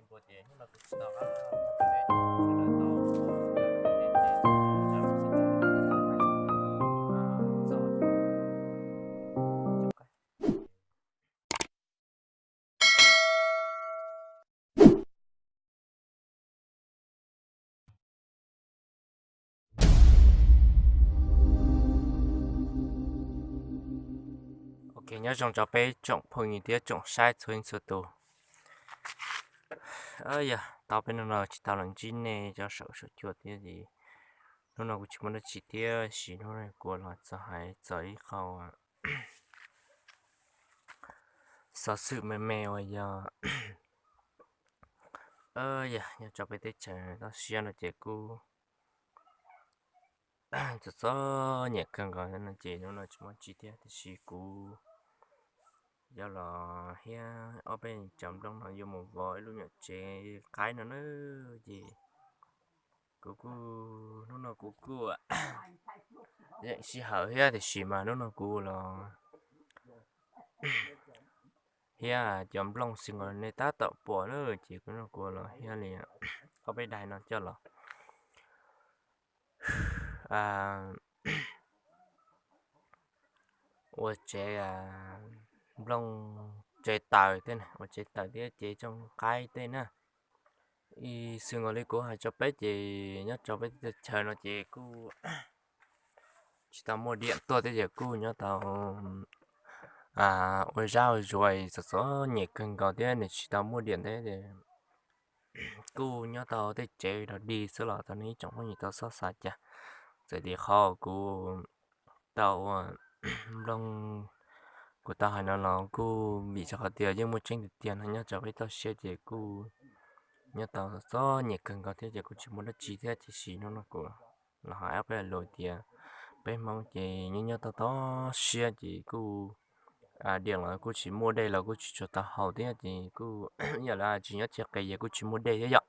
Ces hnub no kuv tsis tau qab tau peb tau Ok, nyob zoo rau peb tsoom phooj ywg thiab tsoom saib txhua leej txhua tus. Yog tau peb hnub no tsis tau los ntsib nej cov saum saum cua thiab ces hnub no kuv tsis muaj dab tsi thiab sis hnub no kuv los txog hais txog ib qho xov xwm me me uas yog, yog nyob rau peb teb chaws toj siab no ces kuj txom txom nyem kawg nkaus no ces hnub no tsis muaj tsi thiab tiam sis kuv yuav los hiab ob peb cov nplooj no yuav mus vov ib lub nyuam tsev qaib no na. Ces kuv kuj, hnub no kuv kuj yeej sij hawm thiab tiam sis mas hnub no kuv los hiab cov nplooj xwb uas nej tab tom pom na, ces hnub no kuv los hiab li ob peb daim no coj los ua tsev nplooj, tsev taws tej na, ua tsev taws thiab cev rooj qaib tej na. Ib xwm nkaus li kuv hais rau peb ces nyob rau peb teb chaws no ces kuj tsis tau muaj diam tuaj thiab ces kuj nyob tau ua zab ua zuav txom txom nyem kawg nkaus thiab nws tsis tau muaj diam thiab ces kuj nyob tau tej tsev dog dig xwb los tau nej ib tsoom phooj ywg tau xob xav cas. Txawm tias qhov kuv tau ua nplooj, kuv tau hais no los kuj vim rau qhov tias yeej muaj tseeb tiag tiag no nyob rau peb toj siab ces kuj nyob tau txom nyem kawg nkaus thiab ces kuj tsis muaj dab tsi thiab tiam sis hnub no kuv los hais ob peb lo lus tias peb Hmoob ces nyob nyob toj toj siab ces kuj diam los kuj tsis muaj, dej los kuj tsis tshua tau haus thiab ces kuj yam li tsis nyob tsis qis ces kuj tsis muaj dej thiab yom.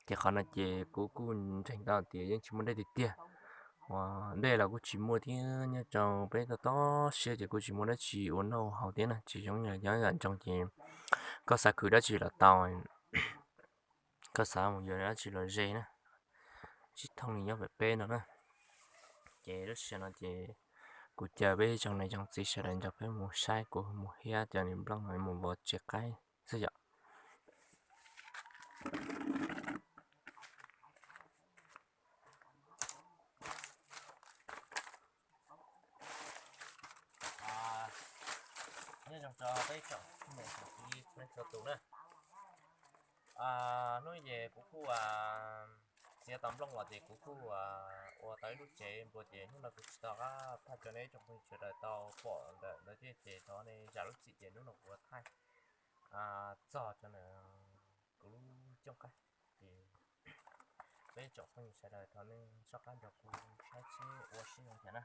Ces qhov no ces kuv kuj ntseeg tau tias yeej tsis muaj dej tiag tiag, uas dej los kuj tsis muaj thiab nyob rau peb toj toj siab ces kuj tsis muaj dab tsi ua noj ua haus thiab na, tsis zoo li cov yam nroog ces koj xav khwv dab tsi los tau, koj xav mus yuav dab tsi los ze na, tsis thooj li nyob pem peb no na. Ces lub sij hawm no ces kuv caw peb tsoom niam tsoom txiv sawv daws nrog peb mus saib kuv mus hiab cov niag nplooj no mus vov tsev qaib xwb yom. Nyob zoo rau peb tsoom niam tsoom txiv txhua tus na. Hnub ces kuv kuj txiav tau nplooj los ces kuv kuj ua tau ib lub tsev npua ces hnub no kuv tsis tau qab thaij rau nej tsoom phooj ywg sawv daws tau pom ntawm ntawd thiab ces thov nej zam lub txim ces hnub no kuv thaij txog rau ntawm kuv lub cooj qaib ces peb tsoom phooj ywg sawv daws thov nej soj qab nrog kuv saib seb ua sib zoo cas na.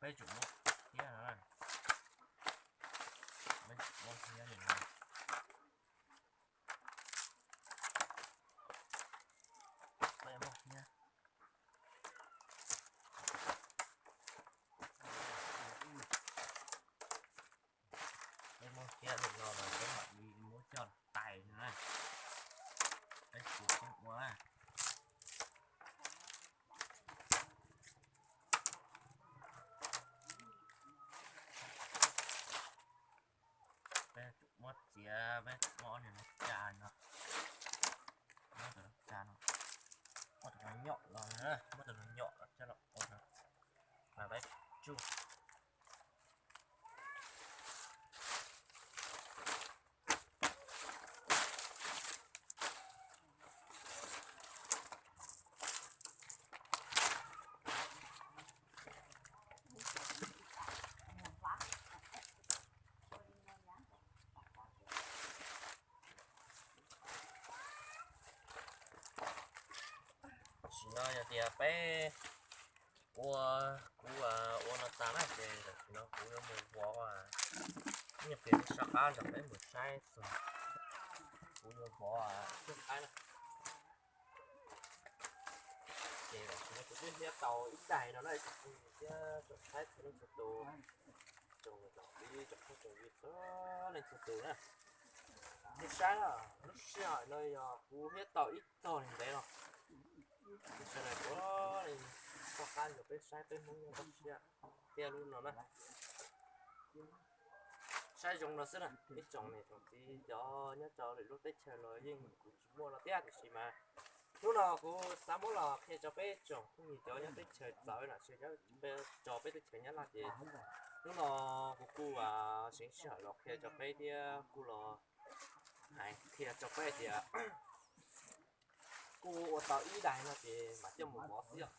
Peb tsum muab thiab no, peb tsum muab thiab li no, peb muab thiab, peb muab thiab li no los peb mam li muab coj tais no na, peb tsum muab ua. Peb tsum muab txiav, peb tsum muab ob niag no tsa no, muab tus no tsa no, muab tus no nyom los, muab tus no nyom los coj los ua no, mas peb tsuj. Tam sim no yog tias peb ua, kuv ua no tas na ces tam sim no kuv yuav mus vov, nej pliag nej soj qab nrog peb mus saib txog, kuv yuav vov cooj qaib na. Ces tam sim no kuv twb hiab tau ib daim no na, thiab tsoom saib txhua leej txhua tus, tsoom niam tsoom txiv tsoom phooj tsoom ywg txhua leej txhua tus na. Saib lub sij hawm no yog kuv thiab tau ib txog li ntev los, sawv daws kuv soj qab nrog peb saib peb Hmoob nyob toj siab thiab lub no na. Saib zoo no xwb na ib tsoom niam tsoom txiv cov nyob rau lwm lub teb chaws los yeej kuv tsis muaj no thiab tiam sis mas hnub no kuv xav muab los qhia rau peb tsoom phooj ywg cov nyob teb chaws txawv los sis nyob rau peb teb chaws Nyab Laj ces hnub no kuv kuj seev sij hawm los qhia rau peb thiab kuj los hais qhia rau peb tias kuj ua tau ib daim no ces mam coj mus mov xwb os.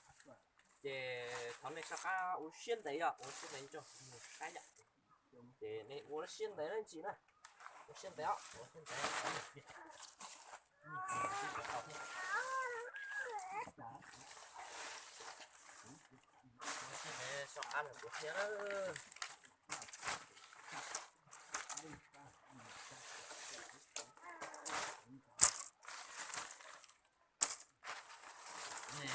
Ces thov nej soj qab ua siab ntev os, ua siab ntev nrog kuv mus saib yom. Ces nej ua siab ntev ntsis na, ua siab ntev os, ua siab ntev. Ua siab ntev soj qab nrog kuv thiab na. Nej,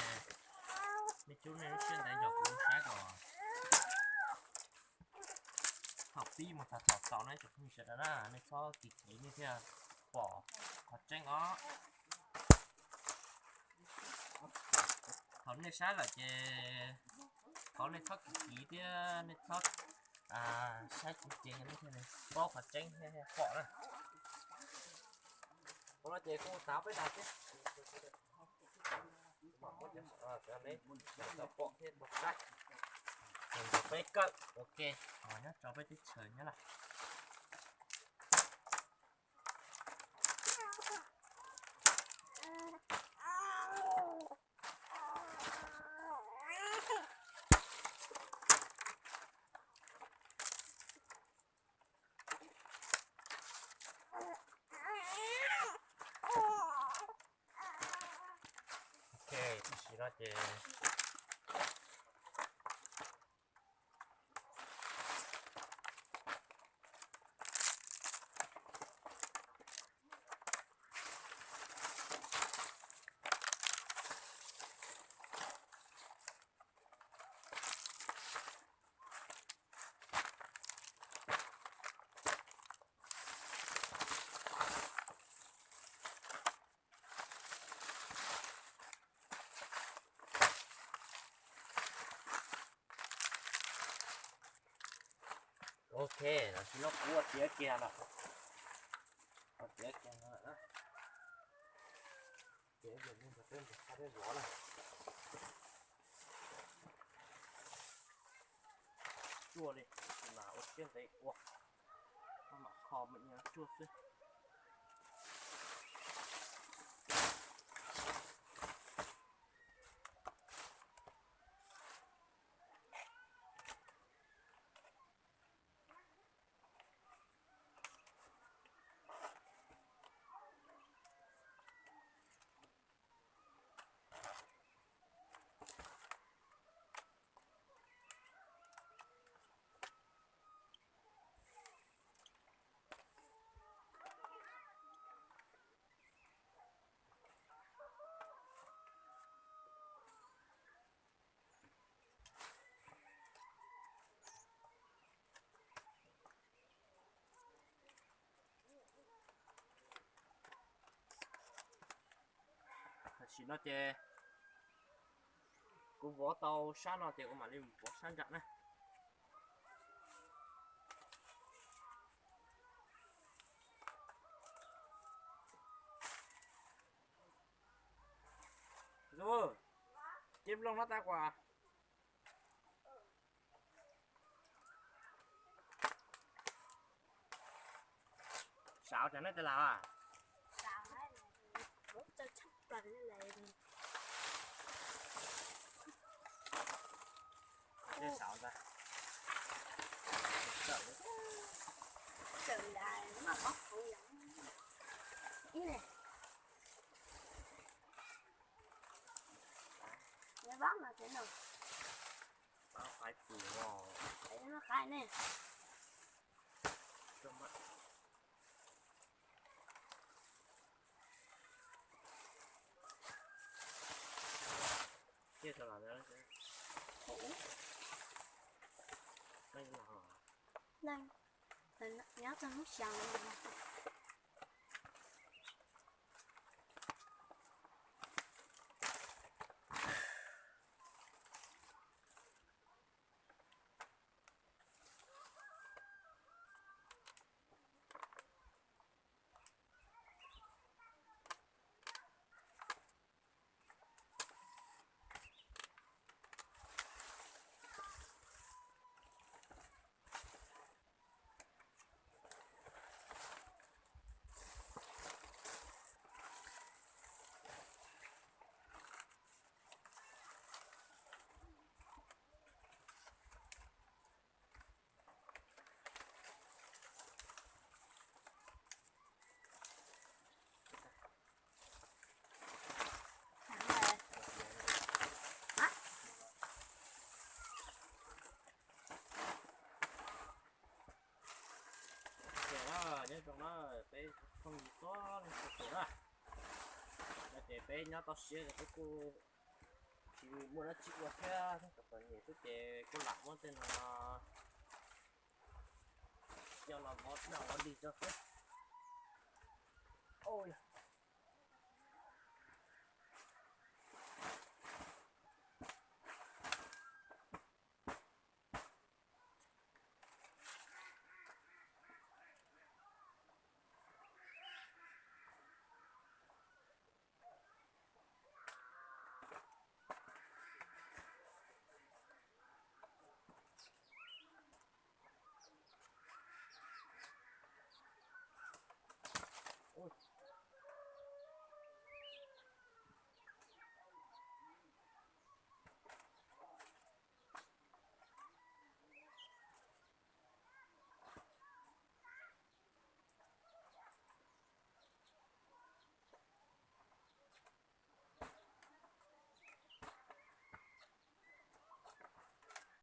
nej cub nej lub siab ntev nrog kuv saib kom thaum pib mus txog thaum xaus no ib tsoom phooj ywg sawv daws na, nej txhob kis kiv nej thiaj pom qhov tseeb os. Thaum nej saib lawm ces thov nej txhob kis kiv thiab nej txhob saib kuv ces nej thiaj paub qhov tseeb thiab pom na. Ua no ces kuj xav peb dag thiab. Peb kawm ok, nyob rau peb teb chaws Nyab Laj. Ok, tam sim no ces Ok, tam sim no kuv ua tiav kiag no, ua tiav kiag no lawm na. Tiav kiag no, peb mus thaij peb vov na. Tsuaj li, mas ua siab ntev ua, mam kho me ntsis tsuaj xwb. Tam sim no ces kuv vov tau sab no ces kuv mam li vov sab nram na. Ceb nplooj no tas kuas. Sav cov nej tes las. Sav ntag. Qais pwm os. Nyob rau lub xyoo. Zoo na, peb phooj ywg txhua leej txhua tus na, no ces peb nyob toj siab ces peb kuj tsis muaj dab tsi ua thiab, txom txom nyem xwb ces kuj lam muab tej no coj los vov daj vov dig tso xwb.